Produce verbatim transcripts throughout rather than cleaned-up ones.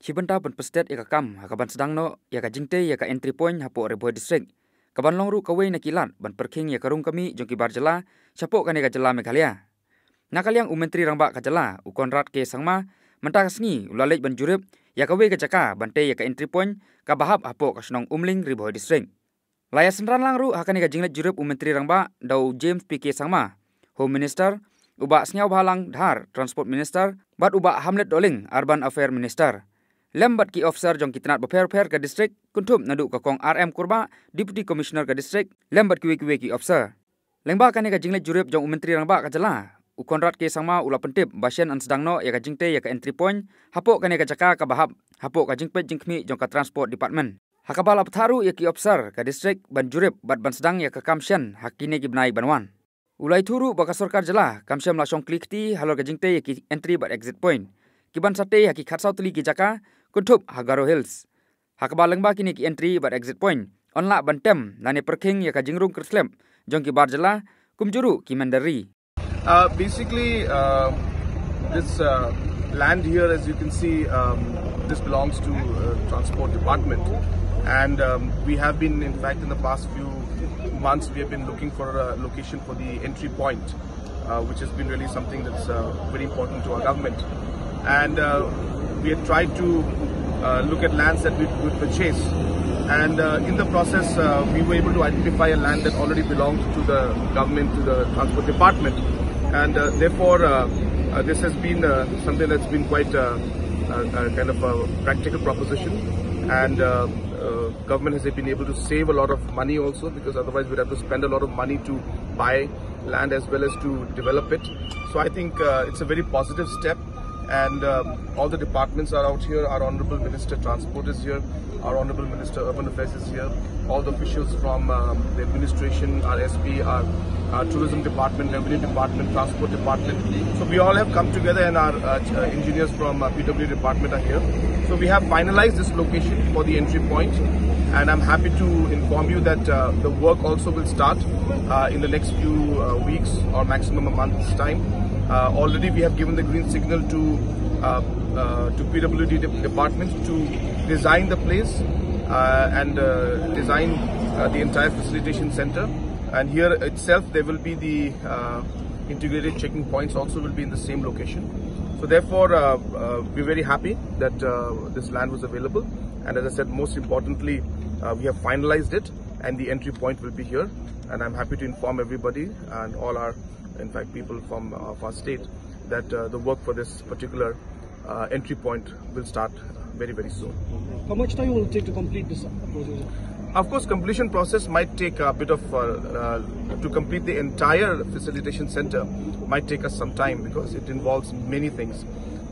Shi bynta ban pynstet ïa ka kam ha kaban sdang noh ïa ka jingtei ïa ka entry point hapoh Ri Bhoi District, kaban long ruh kawei na ki lad ban pyrkhing ïa ka rung ka mih jong ki bar jylla shapoh kane ka jylla Meghalaya. Na ka liang u Myntri Rangbah ka jylla, u Conrad K Sangma, mynta ka sngi u la leit ban jurip ïa kawei ka jaka ban tei ïa ka entry point kaba hap hapoh ka shnong Umling, Ri Bhoi District. La ïa synran lang ruh ha kane ka jingleit jurip u Myntri Rangbah da u James P K Sangma, Home Minister, u Bah Sniawbhalang Dhar, Transport Minister, bad u Bah Hamlet Dohling, Urban Affairs Minister, lem bad ki officer jong ki tnat bapher bapher ka district, kynthup naduh ka Kong R M Kurbah, Deputy Commissioner ka district, lem bad kiwei kiwei ki officer. Lyngba kane ka jingleit jurip jong u Myntri Rangbah ka jylla, u Conrad K Sangma u la pyntip ba shen yn sdang noh ïa ka jingtei ïa ka entry point hapoh kane ka jaka kaba hap hapoh ka jingpeit jingkhmih jong ka Transport Department, ha kaba la bthah ruh ïa ki officer ka district ban jurip bad ban sdang ïa ka kam shen ha kine ki bnai ban wan. U la ïathuh ruh ba ka sorkar jylla kam shym la shong kli kti halor ka jingtei ïa ki entry bad exit point, kiban sa tei ha ki khatsaw tylli ki jaka, kynthup ha Garo Hills, ha kaba lyngba kine ki entry bad exit point yn lah ban tem lane pyrkhing ïa ka jingrung kyrslep jong ki bar jylla, kumjuh ruh ki mynder ri. Uh, basically, uh, this uh, land here, as you can see, um, this belongs to uh, Transport Department, and um, we have been, in fact, in the past few months, we have been looking for a location for the entry point, uh, which has been really something that's uh, very important to our government. And uh, we had tried to uh, look at lands that we would purchase. And uh, in the process, uh, we were able to identify a land that already belonged to the government, to the transport department. And uh, therefore, uh, uh, this has been uh, something that's been quite uh, a, a kind of a practical proposition. And uh, uh, government has been able to save a lot of money also, because otherwise we'd have to spend a lot of money to buy land as well as to develop it. So I think uh, it's a very positive step, and um, all the departments are out here. Our Honorable Minister Transport is here. Our Honorable Minister Urban Affairs is here. All the officials from um, the administration, our S P, our, our tourism department, revenue department, transport department. So we all have come together, and our uh, ch- uh, engineers from uh, P W department are here. So we have finalized this location for the entry point, and I'm happy to inform you that uh, the work also will start uh, in the next few uh, weeks or maximum a month's time. Uh, already we have given the green signal to uh, uh, to P W D de- department to design the place uh, and uh, design uh, the entire facilitation center. And here itself there will be the uh, integrated checking points also will be in the same location. So therefore, uh, uh, we're very happy that uh, this land was available. And as I said, most importantly, uh, we have finalized it, and the entry point will be here. And I'm happy to inform everybody and all our, in fact, people from uh, of our state that uh, the work for this particular uh, entry point will start very, very soon. How much time will it take to complete this uh, process? Of course, completion process might take a bit of uh, uh, to complete the entire facilitation center might take us some time because it involves many things.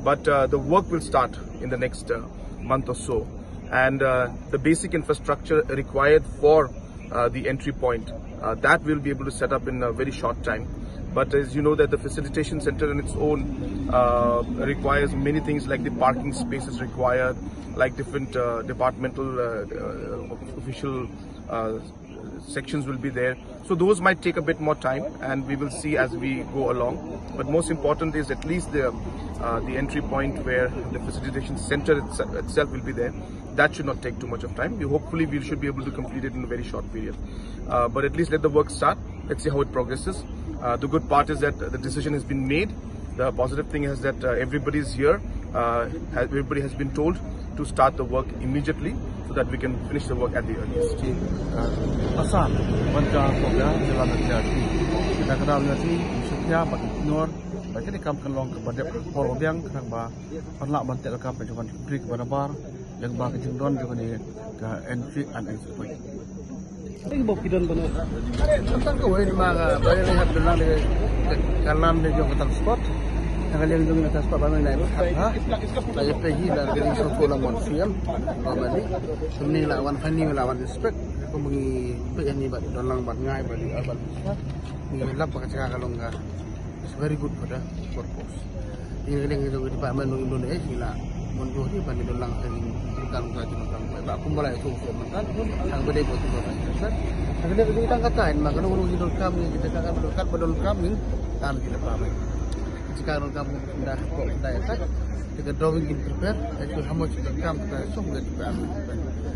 But uh, the work will start in the next uh, month or so, and uh, the basic infrastructure required for uh, the entry point uh, that we'll be able to set up in a very short time. But as you know that the facilitation center in its own uh, requires many things like the parking space is required, like different uh, departmental uh, uh, official uh, sections will be there. So those might take a bit more time, and we will see as we go along. But most important is at least the uh, the entry point where the facilitation center itse- itself will be there. That should not take too much of time. We hopefully we should be able to complete it in a very short period. Uh, but at least let the work start. Let's see how it progresses. Uh, the good part is that the decision has been made. The positive thing is that uh, everybody is here. Uh, everybody has been told to start the work immediately so that we can finish the work at the earliest. Pasal ban ka ko ga jalan na ti. Kita kada na ti sukia bagi nor bagi ni kam kan long ke badep por biang kan ba pernah ban tek kam pe jawan kri ke banabar yang ba ke jingdon jawan ni ke entry and exit point. Ini bok kidon bana. Tentang ko wei ma ga ba ni hab dalang de kanan de jong tang spot. Yang kali yang jong tang spot ba ni na ha. Lagi pergi dan kali so pulang mon siam. Normally. Semni lawan fani lawan respect. Ko mengi pe ni ba dalang ba ngai ba di aban. Ni lap ba ka long ga. It's very good for the purpose. Ini kena kita di Pak Manu Indonesia sila mundur ni bani dolang kering tukang kaji makan. Pak kumbala itu saya makan. Ang bede buat itu kan. Ang bede kita katain maka nunggu kita kami kita akan berkat pada kami kan kita paham. Ka ruh kam da ko da ya ta. Te ka drawing in prepare, ai tu hamo chu kam ta so ko prepare.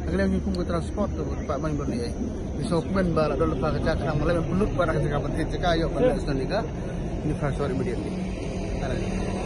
Agle ni kum ko transport to pa man ko ni. Ni so kum ba la dol pa ka cha ka mo le pulut pa ka cha ka pa te ka yo pa ni so ni ka. Ni fa sorry immediately.